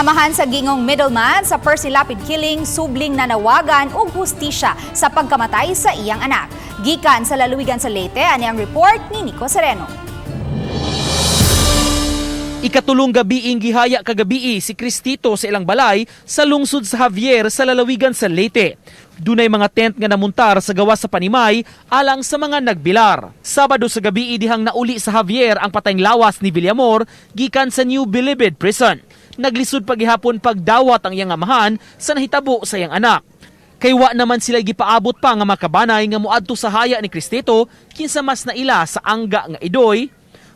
Amahan sa giingong middleman sa Percy Lapid killing subling nanawagan og hustisya sa pagkamatay sa iyang anak. Gikan sa lalawigan sa Leyte, ani ang report ni Nico Sereno. Ikatulong gabiing gihaya kagabii si Cristito sa ilang balay sa lungsod sa Javier sa lalawigan sa Leyte. Dunay mga tent nga namuntar sa gawas sa panimay alang sa mga nagbilar. Sabado sa gabii dihang nauli sa Javier ang patayng lawas ni Villamor gikan sa New Bilibid Prison. Naglisod pagihapon pagdawat ang iyang amahan sa nahitabo sa iyang anak. Kay wa naman sila gipaabot pa nga makabanay nga moadto sa haya ni Cristito, kinsa mas naila sa angga nga Idoy.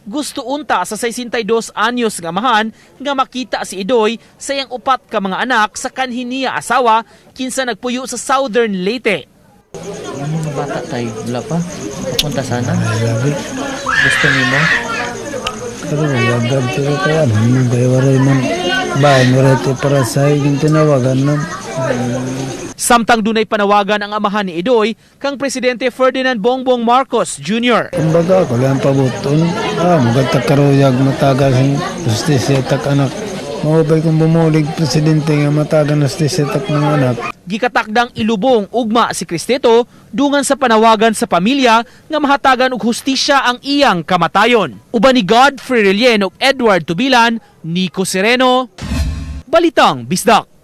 Gusto unta sa 62 anyos nga amahan nga makita si Idoy sa iyang upat ka mga anak sa kanhi niya asawa, kinsa nagpuyo sa Southern Leyte. Yung mga bata tayo, wala pa. Papunta sana. Ay, lagi. Gusto nimo? Pero yagab pero kaya ano, kaya waray man. Bahay mo rin para sa yung tinawagan na. Samtang dunay panawagan ang amahan ni Idoy kang Presidente Ferdinand Bongbong Marcos Jr. Kumbaga ako lang pabuton. Maganda karuyag matagal ang justisya tak anak. Maubay kung bumulig presidente nga matagal ng justisya tak mga anak. Gikatakdang ilubong ugma si Cristito dungan sa panawagan sa pamilya nga mahatagan og hustisya ang iyang kamatayon. Uban ni Godfrey Relien ug Edward Tubilan, Nico Sereno, Balitang Bisdak.